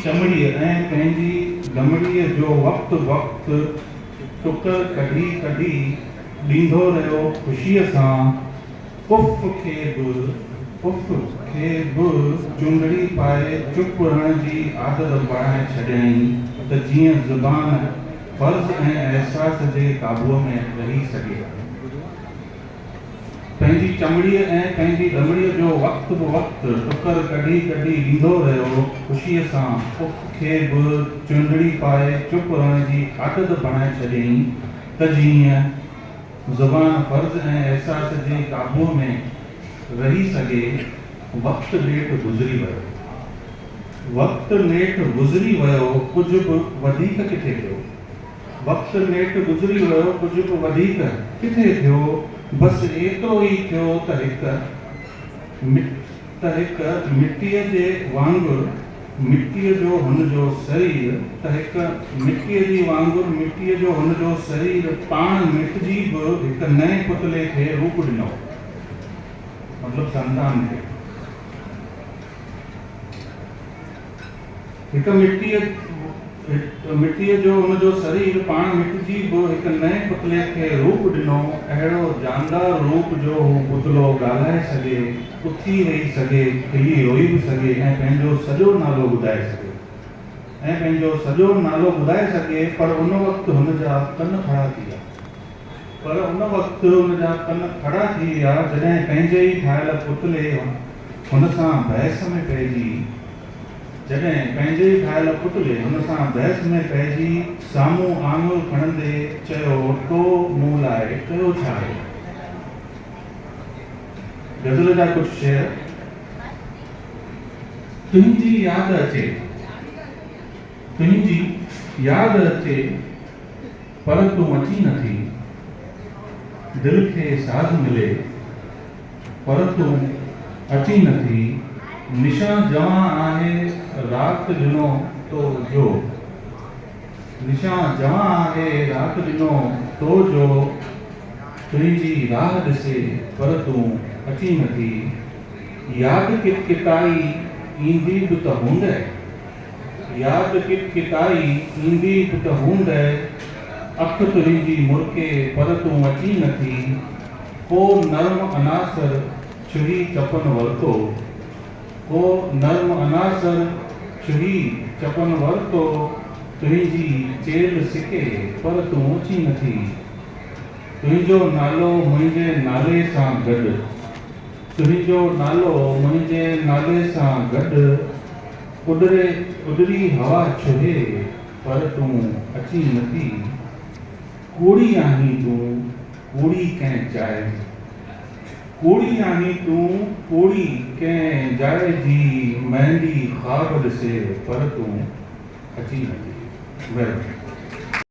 چمڙيء ۽ پنهنجي دمڙيء جو وقت بوقت ٽڪر ڪڍي ڪڍي ڏيندو رهيو خوشيء سان اف کي به اف کي به چونڊڙي پائي چپ رهڻ جي عادت بڻائي ڇڏيائين ته جيئن زبان فرض ۽ احساس جي قابوء ۾ رهي سگهي. پنهنجي چمڙيء ۽ پنهنجي ڏمڙيء جو وقت به وقت ٽڪر ڪڍي ڪڍي ڏيندو رهيو. خوشيء سان اف کي به چونڊڙي پائي چپ رهڻ جي عادت بڻائي ڇڏيائين ته جيئن زبان فرض ۽ احساس جي قابوء ۾ رهي سگهي. وقت نيٺ گذري ويو. وقت نيٺ گذري ويو، ڪجهه به وڌيڪ ڪٿي ٿيو؟ وقت نيٺ گذري ويو، ڪجهه به وڌيڪ ڪٿي ٿيو، بس ايترو ئي ٿيو ته هڪ ته هڪ مٽيء جي وانگر مٽيء جو هن جو سرير ته هڪ مٽيء جي وانگر مٽيء جو هن جو سرير پاڻ مٽجي به هڪ نئين پتلي کي روپ ڏنو، مطلب سنتان کي. هڪ مٽيء مٽيء جو هن جو سرير پاڻ مٽجي به هڪ نئين پتلي کي روپ ڏنو، اهڙو جاندار روپ جو هو پتلو ڳالهائي سگهي، اٿي ويهي سگهي، کلي روئي به سگهي ۽ پنهنجو سڄو نالو ٻڌائي سگهي ۽ پنهنجو سڄو نالو ٻڌائي سگهي، پر ان وقت هن جا ڪن کڙا ٿي ويا. پر ان وقت هن جا ڪن کڙا ٿي ويا جڏهن پنهنجي ئي ٺاهيل پتلي هن سان بحث ۾ پئجي جڏهن پنهنجي ئي ٺاهيل پتلي هن سان بحث ۾ پئجي سامهون آڱر کڻندي چيو تو مون لاء ڪيو ڇا آهي؟ غزل جا ڪجهه شعر. تنهنجي ياد اچي، تنهنجي ياد اچي. پر تون اچين نه ٿي. دل کي ساز ملي، پر تون اچين نه ٿي. نشان جوان آهي رات ڏنو تو جو. نشان جوان آهي رات ڏنو تو جو. تنهنجي راهه ڏسي، پر تون اچين نه ٿي. ياد ڪتڪتائي ايندي به ته هوندء. ياد ڪتڪتائي ايندي به ته هوندء، اک تنهنجي مرڪي پر تون اچين نه ٿي، ڪو نرم عناصر ڇهي چپن ورتو، ڪو نرم عناصر ڇهي چپن ورتو، تنهنجي چيلهه سڪي پر تون اچين نه ٿي، تنهنجو نالو منهنجي نالي سان گڏ. تنهنجو نالو منهنجي نالي سان گڏ اڏري اڏري هوا ڇهي پر تون اچين نه ٿي ڪوڙي آهين تون ڪوڙي ڪنهن جاء جي ڪوڙي آهين تون ڪوڙي ڪنهن جاء جي مهندي خواب ڏسي پر تون اچين نه ٿي. مهرباني.